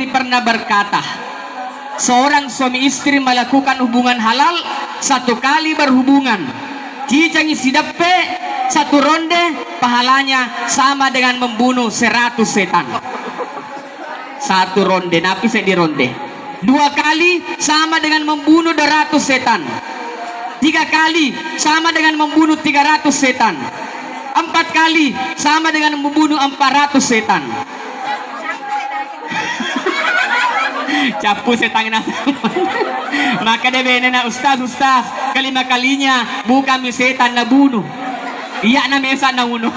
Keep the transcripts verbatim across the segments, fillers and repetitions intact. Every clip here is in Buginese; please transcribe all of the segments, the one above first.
Pernah berkata, seorang suami istri melakukan hubungan halal satu kali berhubungan, cicangi sideppe satu ronde, pahalanya sama dengan membunuh seratus setan. Satu ronde, napi seddi ronde. Dua kali sama dengan membunuh dua ratus setan. Tiga kali sama dengan membunuh tiga ratus setan. Empat kali sama dengan membunuh empat ratus setan. Cappu setanna. Maka de benena, "Ustaz, ustaz, kelima kalinya bukan mi setan nabunuh. Iya na mesa nauno."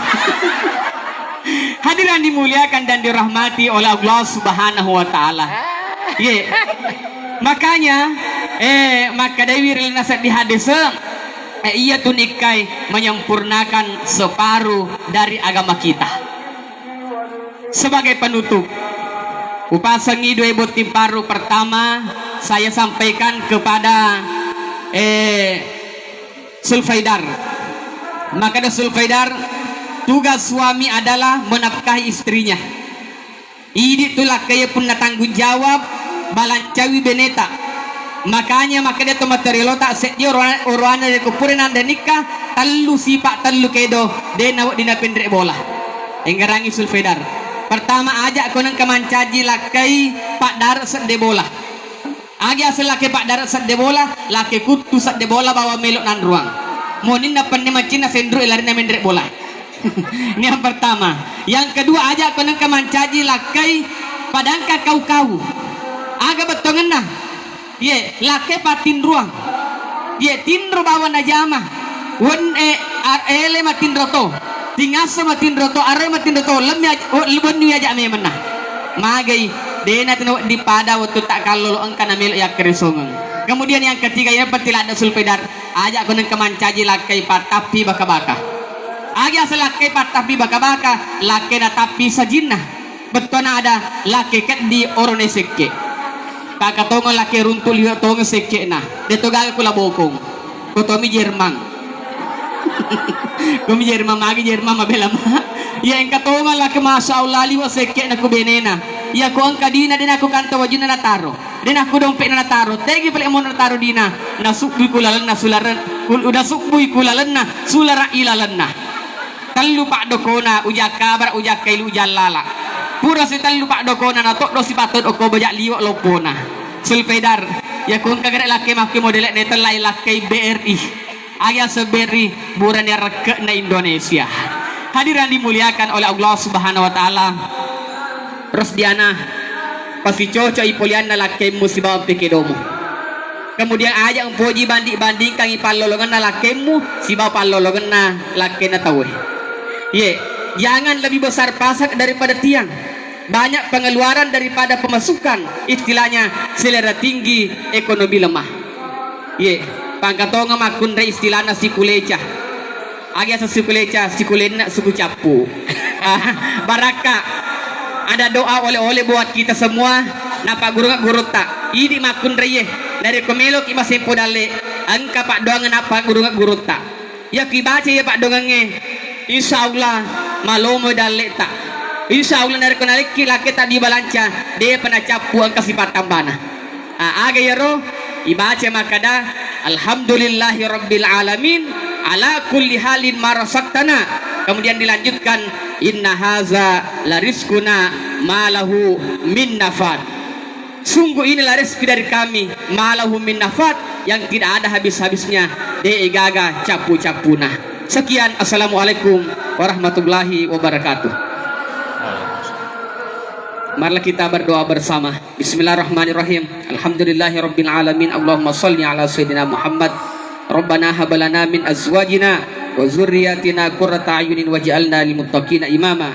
Hadirin dimuliakan dan dirahmati oleh Allah Subhanahu wa Ta'ala. Ye. Makanya, eh, makkedaiwi ri lino seddi hadis, eh, iya tu nikkai menyempurnakan separuh dari agama kita. Sebagai penutup, upasengi dua botting parru. Pertama, saya sampaikan kepada, eh, Sulfaidar. Makkeda Sulfaidar, tugas suami adalah menafkahi istrinya. Idi tu lakkaie punna tanggung jawab, balancawi beneta. Makanya makkeda to materialota seddi oroane, oroane rekko pura nanda nikka, tellu sipa tellu kedo, de nawedding napenre bola. Engngerangi Sulfaidar. Pertama, ajak ko nengka mancaji lakkai paddare sedde bola. Agi aseng lakkai paddare sedde bola, lakkai kuttu sedde bola bawang melo nanruang. Moninna penne macinna senru e larinna menre bola. Ini yang pertama. Yang kedua, ajak ko nengka mancaji lakkai padangka kau-kau. Aga bettongenna? Ye, lakkai patinruang. Ye, tinro bawang najama. Wen-, eh, ar-, ele matinro to. Tingasso matinro to, aroi matinro to, lemmi aj-, o-, wenni aja memenna. Magai, dena tena wedding pada wettu takkallolo engka namelo yakkeresongeng. Kemudian yang ketiga, yang penting ladde Sulfaidar, ajak ko nengka mancaji lakkai pattappi baka-baka. Agi aseng lakkai pattappi baka-baka, lakkai natappi sajinna. Bettuanna ada lakkai keddi orone sekke. Pakatongeng lakkai runtu liwe tongeng sekke'na. De to gaga kula bokong. Ko tomi Jerman. Komi Jerman, magi Jerman mabela ma. Iya engka tongeng lakkai, masya Allah, liwe sekke'na ku benena. Iya ko engka dina de nakku kanta wajunna nataro. De nakku dompe'na nataro. Tegi pale mo nataro dina. Nasubbui ku lalenna sularen-, kul-, nasubbui ku lalenna sulara ilalenna. Tellu paddokona, ujakkabara, ujakkailu, ujallala. Pura sitellu paddokona, natoddo sipatoddo ko baja liwe loppona. Sulfaidar, iya ko engka gare lakkai makki modele ne tellai lakkai B R I. Agi aseng B R I, burane rekke'na Indonesia. Hadirin dimuliakan oleh Allah Subhanahu wa Ta'ala. Rosdiana, pasicocoi polianna lakkemmu sibawa pekedomu. Kemudian aja mpoji bandi-bandingkangi pallolongenna lakkemmu sibawa pallolongenna lakkenna tauwe. Ye, jangan lebih besar pasak daripada tiang. Banyak pengeluaran daripada pemasukan, istilahnya selera tinggi, ekonomi lemah. Ye, pangkatonga makkunrai istilahna sikuleca. Agi aseng sikuleca, sikulenna suku cappu. Ah, barakka. Ada doa oleh-oleh buat kita semua, napaggurunga gurutta. Idi makkunraiye, narekko meloki masempo dalle, engka paddoangeng napaggurunga gurutta. Iya ki baca iya paddoangengnge, insya Allah malomo dalleta. Insya Allah narekko nalekki lakketa di balanca, depa nacappu engka sipattambana. A-, aga iyaro? Ibaca makkada, "Alhamdulillahi rabbil alamin, ala kulli halin ma razaqtana." Kemudian dilanjutkan, "Inna haza la rizquna ma lahu min nafad." Sungguh inilah rezeki dari kami, ma lahu min nafad, yang tidak ada habis-habisnya, de gaga cappu-cappuna. Sekian, assalamualaikum warahmatullahi wabarakatuh. Marilah kita berdoa bersama. Bismillahirrahmanirrahim. Alhamdulillahirabbil alamin. Allahumma shalli ala sayyidina Muhammad. Rabbana hab lana min azwajina wa dzurriyyatina qurrata a'yunin waj'alna lil muttaqina imama.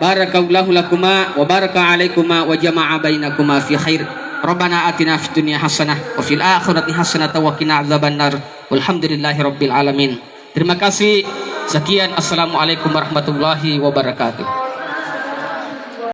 Barakallahu lakuma wa baraka alaikuma wa jama'a bainakuma fi khair. Rabbana atina fid dunya hasanah wa fil akhirati hasanah wa qina adzabannar. Walhamdulillahi rabbil alamin. Terima kasih. Sekian. Assalamualaikum warahmatullahi wabarakatuh.